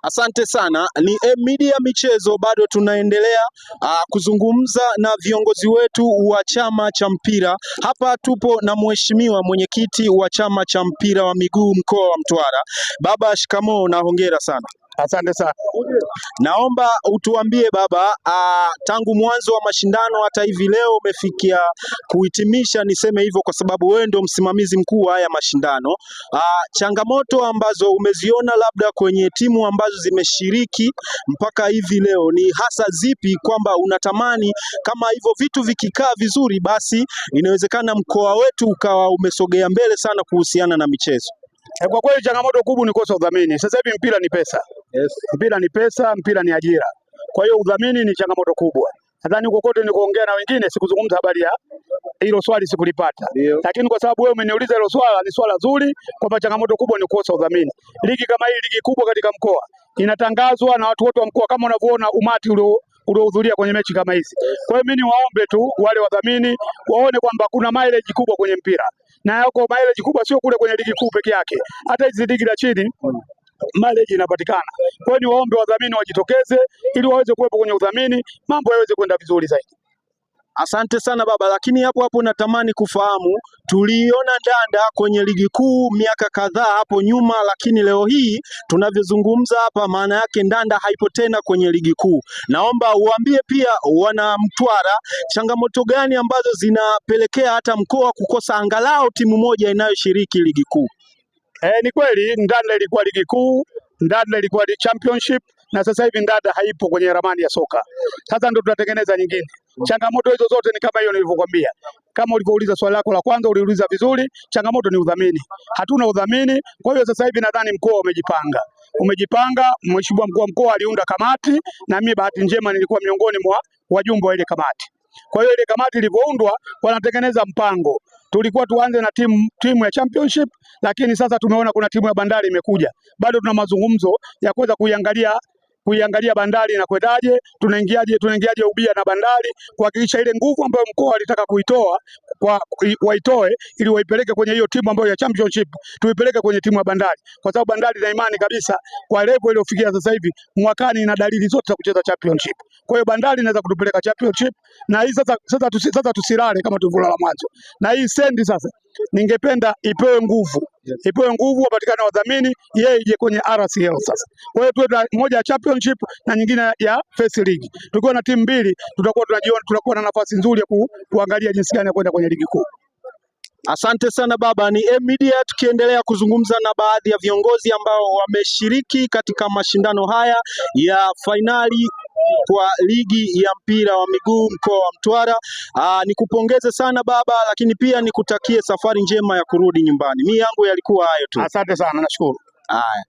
Asante sana. Ni M Media Michezo, bado tunaendelea kuzungumza na viongozi wetu wa chama cha mpira. Hapa tupo na mheshimiwa mwenyekiti wa chama cha mpira wa miguu mkoa wa Mtwara. Baba, shikamoo na hongera sana. Asante sana. Naomba utuambie baba, tangu mwanzo wa mashindano hata hivi leo umefikia kuhitimisha, niseme hivyo kwa sababu wewe ndio msimamizi mkuu wa haya mashindano. Changamoto ambazo umeziona labda kwenye timu ambazo zimeshiriki mpaka hivi leo ni hasa zipi, kwamba unatamani kama hivyo vitu vikikaa vizuri, basi inawezekana mkoa wetu ukawa umesogea mbele sana kuhusiana na michezo? Kwa kweli changamoto kubwa ni kosa udhamini. Sasa hivi mpira ni pesa. Yes. Mpira ni pesa, mpira ni ajira. Kwa hiyo udhamini ni changamoto kubwa. Nadhani huko kote nilikoongea na wengine sikuzungumza habari ya hilo swali, sikulipata. Lakini kwa sababu wewe umeniuliza hilo swala, ni swala zuri kwamba changamoto kubwa ni kukosa udhamini. Ligi kama hii, ligi kubwa katika mkoa, inatangazwa na watu wote wa mkoa, kama unavyoona umati uliohudhuria kwenye mechi kama hizi. Kwa hiyo mimi niwaombe tu wale wadhamini waone kwamba kuna mileage kubwa kwenye mpira, na yako mileage kubwa sio kule kwenye ligi kuu peke yake, hata hizi ligi la chini mileage inapatikana. Kwa hiyo niwaombe wadhamini wajitokeze ili waweze kuwepo kwenye udhamini, mambo yaweze kwenda vizuri zaidi. Asante sana baba, lakini hapo hapo natamani kufahamu, tuliona Ndanda kwenye ligi kuu miaka kadhaa hapo nyuma, lakini leo hii tunavyozungumza hapa, maana yake Ndanda haipo tena kwenye ligi kuu. Naomba uambie pia wana Mtwara changamoto gani ambazo zinapelekea hata mkoa kukosa angalau timu moja inayoshiriki ligi kuu. Ni kweli Ndanda ilikuwa ligi kuu, Ndanda ilikuwa championship na sasa hivi Ndanda haipo kwenye ramani ya soka. Sasa ndio tunatengeneza nyingine. Changamoto hizo zote ni kama hiyo nilivyokuambia. Kama ulivyouliza swali lako la kwanza, uliuliza vizuri, changamoto ni udhamini. Hatuna udhamini, kwa hiyo sasa hivi nadhani mkoa umejipanga. Umejipanga, Mheshimiwa mkuu wa mkoa aliunda kamati na mimi bahati njema nilikuwa miongoni mwa wajumbe wa ile kamati. Kwa hiyo ile kamati ilivyoundwa, wanatengeneza mpango. Tulikuwa tuanze na timu ya championship, lakini sasa tumeona kuna timu ya Bandari imekuja. Bado tuna mazungumzo ya kuweza kuiangalia Bandari na kwendaje, tunaingiaje ubia na Bandari kuhakikisha ile nguvu ambayo mkoa alitaka kuitoa kwa waitoe ili waipeleke kwenye hiyo timu ambayo ya championship, tuipeleke kwenye timu ya Bandari, kwa sababu Bandari na imani kabisa kwa level iliyofikia sasa hivi mwakani ina dalili zote za kucheza championship. Kwa hiyo Bandari inaweza kutupeleka championship, na hii sasa tusilale kama tulivyolala mwanzo. Na hii sendi sasa ningependa ipewe nguvu, ipewe nguvu, wapatikane wadhamini, yeye ije kwenye RCL sasa. Kwa hiyo tuwe na moja ya championship na nyingine ya first league. Tukiwa na timu mbili tutakuwa tunajiona, tunakuwa na nafasi nzuri ya kuangalia jinsi gani ya kwenda kwenye ligi kuu. Asante sana baba. Ni M Media tukiendelea kuzungumza na baadhi ya viongozi ambao wameshiriki katika mashindano haya ya fainali kwa ligi ya mpira wa miguu mkoa wa Mtwara. Nikupongeze sana baba, lakini pia nikutakie safari njema ya kurudi nyumbani. Mi yangu yalikuwa hayo tu. Asante sana, nashukuru. Haya.